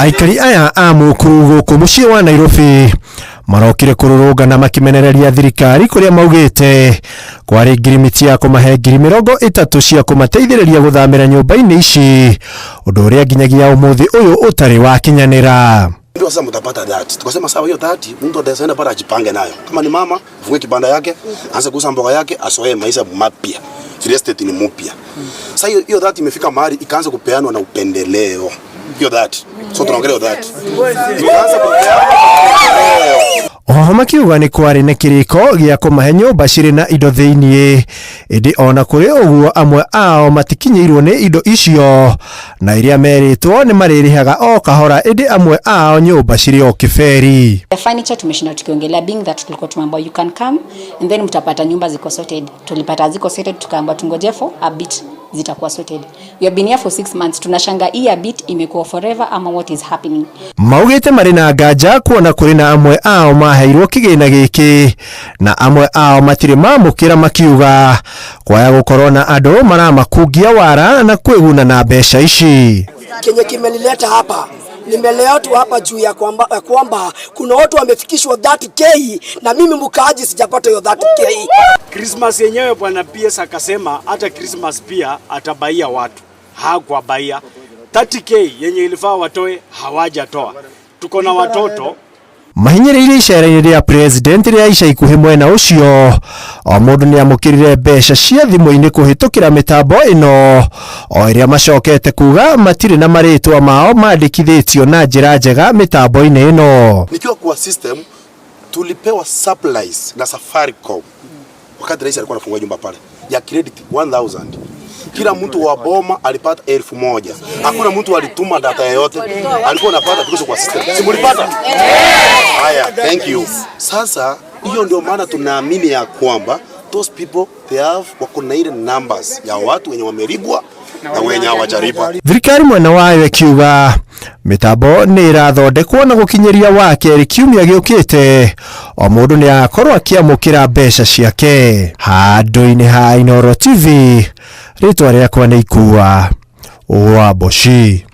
Aikari aya a Mukuru gũkũ mũciĩ wa Nairobi marokire kũrũrũngana makĩmenereria thirikari kũrĩa maugĩte kwarĩ ngirimiti ya kũmahe 30,000 cia kũmateithĩrĩria gũthamĩra nyũmba-inĩ ici, ũndũ ũrĩa nginyagia ũmũthĩ ũyũ ũtarĩ wakinyanĩra. Ndio sasa mtapata 30. Tukasema sawa, hiyo 30 mtu ataenda pale ajipange nayo. Kama ni mama, afungue kibanda yake, aanze kuuza mboga yake, azoee maisha mapya. Real estate ni mpya. Sasa hiyo hiyo 30 imefika mahali ikaanza kupeanwa na upendeleo. Hiyo 30. So tunaongelea hiyo 30. Ikaanza kupeanwa na upendeleo. Oho makiuga nĩ kwarĩ na kĩrĩko gĩa kũmahe nyũmba cirĩ na indo thĩiniĩ, ĩndĩ ona kũrĩ ũguo amwe ao matikinyĩirwo nĩ indo icio na iria merĩtwo nĩ marĩrĩhaga o kahora, ĩndĩ amwe ao nyũmba cirĩ o kĩberi. The furniture tumeshinda tukiongelea, being that tulikuwa tumeambiwa you can come and then mtapata nyumba ziko sorted. Tulipata ziko sorted, tukaambiwa tungoje for a bit, zitakuwa sorted. We have been here for 6 months. Tunashangaa hii a bit imekuwa forever ama what is happening? Maugĩte marĩ na nganja kuona kũrĩ na amwe ao maheirwo kĩgĩna gĩkĩ na amwe ao matirĩ mamũkĩra, makiuga kwaya gũkorwo na andũ maramakungia wara na kwĩguna na mbeca ici. Kenye kimenileta hapa, nimeletwa hapa juu ya kwamba kuna watu wamefikishwa 30K na mimi mkaaji sijapata hiyo 30K. Christmas yenyewe bwana PS akasema hata Christmas pia atabuyia watu, hakuwabuyia. 30K yenye ilifaa watoe hawajatoa. Tuko na watoto. Mahinyĩrĩirie icera-inĩ rĩa president rĩa ica ikuhĩ mwena ũcio, o mũndũ nĩ amũkĩrire mbeca cia thimũ-inĩ kũhĩtũkĩra mĩtambo ĩno, o ĩrĩa macokete kuga matirĩ na marĩtwa mao mandĩkithĩtio na njĩra njega mĩtambo-inĩ ĩno. Nikiwa kwa system, tulipewa supplies na Safaricom wakati rais alikuwa anafungua nyumba pale ya credit 1000. Kila mtu wa boma alipata 1000. Hakuna mtu alituma data yoyote, alikuwa anapata because kwa system. Si mlipata? Haya, thank you. Sasa hiyo ndio maana tunaamini ya kwamba those people, they have, wako na ile numbers ya watu wenye wamelipwa na wenye hawajalipwa. Thirikari mwena wayo ĩkiuga mĩtambo nĩ ĩrathondekwo na gũkinyĩria wa kerĩ kiumia gĩũkĩte o mũndũ nĩ agakorwo akĩamũkĩra mbeca ciake. Handũ-inĩ ha Inooro TV, rĩtwa rĩakwa nĩ Ikua wa Mboci.